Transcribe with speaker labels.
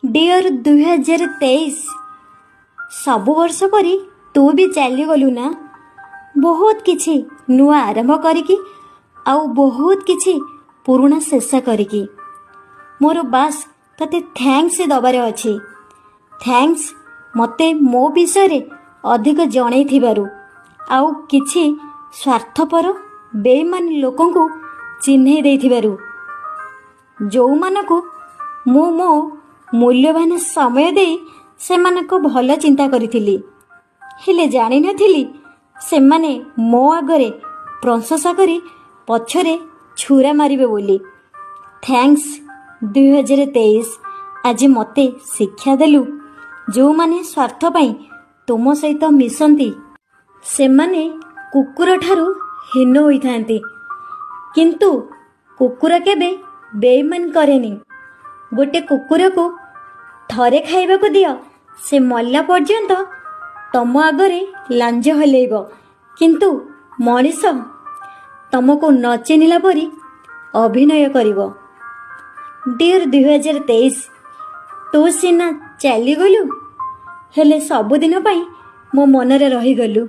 Speaker 1: Deer 2023, ସବୁ ବର୍ଷ ପରି ତୁ ବି ଚାଲିଗଲୁ ନା, ବହୁତ କିଛି ନୂଆ ଆରମ୍ଭ କରିକି ଆଉ ବହୁତ କିଛି ପୁରୁଣା ଶେଷ କରିକି। ମୋର ବାସ୍ ତତେ thanks ଦେବାର ଅଛି। Thanks, ମୋତେ ମୋ ବିଷୟରେ ଅଧିକ ଜଣେଇଥିବାରୁ ଆଉ କିଛି ସ୍ୱାର୍ଥପର ବେଇମାନ ଲୋକଙ୍କୁ ଚିହ୍ନେଇ ଦେଇଥିବାରୁ, ଯେଉଁମାନଙ୍କୁ ମୁଁ ମୋ ମୂଲ୍ୟବାନ ସମୟ ଦେଇ ସେମାନଙ୍କ ଭଲ ଚିନ୍ତା କରିଥିଲି, ହେଲେ ଜାଣିନଥିଲି ସେମାନେ ମୋ ଆଗରେ ପ୍ରଶଂସା କରି ପଛରେ ଛୁରା ମାରିବେ ବୋଲି। Thanks 2023, ଆଜି ମୋତେ ଶିକ୍ଷା ଦେଲୁ, ଯେଉଁମାନେ ସ୍ୱାର୍ଥ ପାଇଁ ତୁମ ସହିତ ମିଶନ୍ତି ସେମାନେ କୁକୁରଠାରୁ ହୀନ ହୋଇଥାନ୍ତି। କିନ୍ତୁ କୁକୁର କେବେ ବେଇମାନ କରେନି। ଗୋଟେ କୁକୁରକୁ ଥରେ ଖାଇବାକୁ ଦିଅ, ସେ ମଲା ପର୍ଯ୍ୟନ୍ତ ତମ ଆଗରେ ଲାଞ୍ଜ ହଲେଇବ। କିନ୍ତୁ ମଣିଷ ତମକୁ ନ ଚିହ୍ନିଲା ପରି ଅଭିନୟ କରିବ। ଡିଅର୍ 2023, ତୁ ସିନା ଚାଲିଗଲୁ, ହେଲେ ସବୁଦିନ ପାଇଁ ମୋ ମନରେ ରହିଗଲୁ।